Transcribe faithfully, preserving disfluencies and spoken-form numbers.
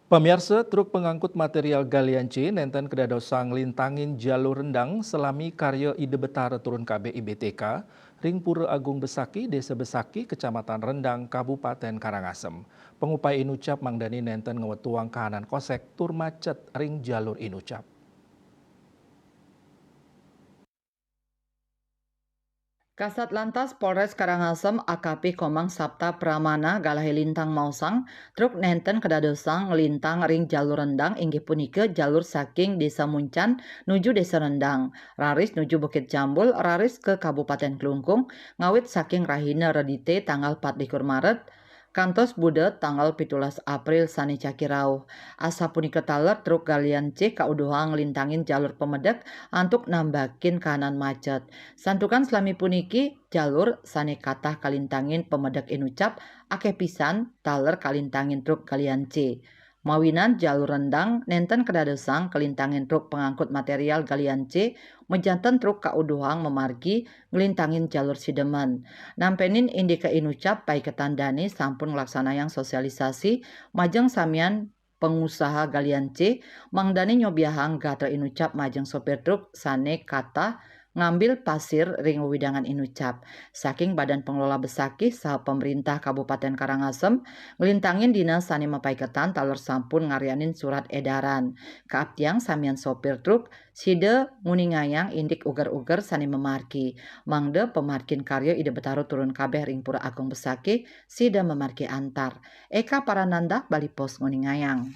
Pamiarsa, truk pangangkut material galian C nenten kadadosan nglintangin jalur rendang salami karya Ida Betara Turun Kabeh I B T K ring Pura Agung Besaki, Desa Besaki, Kecamatan Rendang, Kabupaten Karangasem. Pangupaya inucap mangdane nenten ngwetuang kahanan kosek tur macet ring jalur inucap. Kasat Lantas Polres Karangasem A K P Komang Sapta Pramana galahe lintang maosang, truk nenten kadadosan nglintang ring jalur rendang, inggih punika jalur saking Desa Muncan nuju Desa Rendang, raris nuju Bukit Jambul, raris ke Kabupaten Klungkung, ngawit saking rahina Redite tanggal patlikur Maret, kantos Buda tanggal pitulas April sane caki rauh. Asapunika taler truk galian C kauduhang nglintangin jalur pamedek antuk nambakin kahanan macet. Santukan salami puniki, jalur sane katah kalintangin pamedek inucap akeh pisan taler kalintangin truk galian C. Mawinan jalur rendang nenten kadadosan kalintangin truk pangangkut material galian C, majanten truk kauduhang mamargi nglintangin jalur sidemen. Nampenin indike inucap, paiketan dane sampun nglaksanayang sosialisasi majeng samian pangusaha galian C, mangdane nyobiahang gatra inucap majeng sopir truk sane katah ngambil pasir ring wewidangan inucap. Saking Badan Pengelola Besakih saha pemerintah Kabupaten Karangasem, nglintangin dinas sane mapaiketan taler sampun ngaryanin surat edaran. Kaaptiang samian sopir truk, sida nguningayang indik uger-uger sane mamargi, mangda pamargin karya Ida Betara Turun Kabeh ring Pura Agung Besakih, sida mamargi antar. Eka Parananda, Bali Post, nguningayang.